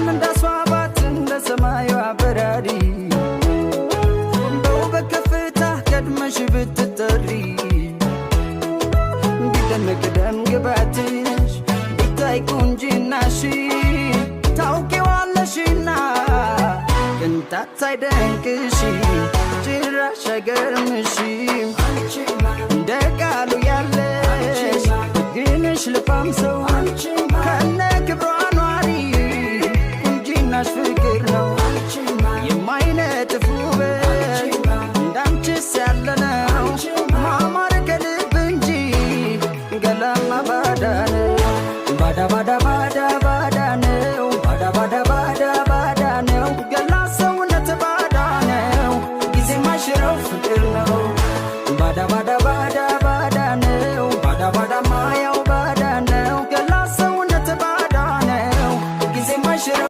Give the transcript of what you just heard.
ዓለም እንዳስዋባት እንደ ሰማዩ በራሪ፣ በውበት ከፍታ ቀድመሽ ብትጠሪ፣ ቢደነቅ ደም ግባትሽ፣ ቢታይ ቁንጅናሽ፣ ታውቂዋለሽና ቅንጣት ሳይደንቅሽ፣ ጭራሽ አይገርምሽም። እንደ ቃሉ ያለሽ ግንሽ ልባም ሰው፣ ከነ ክብሯ ኗሪ፣ ቁንጅናሽ ፍቅር ነው። የማይነጥፍ ውበት እንዳንቺስ ያለ ነው። ማማር ከልብ እንጂ ገላማ ባዳ ነው። ባዳ ባዳ ባዳ ባዳ ነው። ባዳ ባዳ ባዳ ባዳ ነው። ገላ ሰውነት ባዳ ነው። ጊዜ ማሽረው ፍቅር ነው። ባዳ ባዳ ባዳ ባዳ ነው። ባዳ ባዳ ማያው ባዳ ነው። ገላ ሰውነት ባዳ ነው። ጊዜ ማሽረው።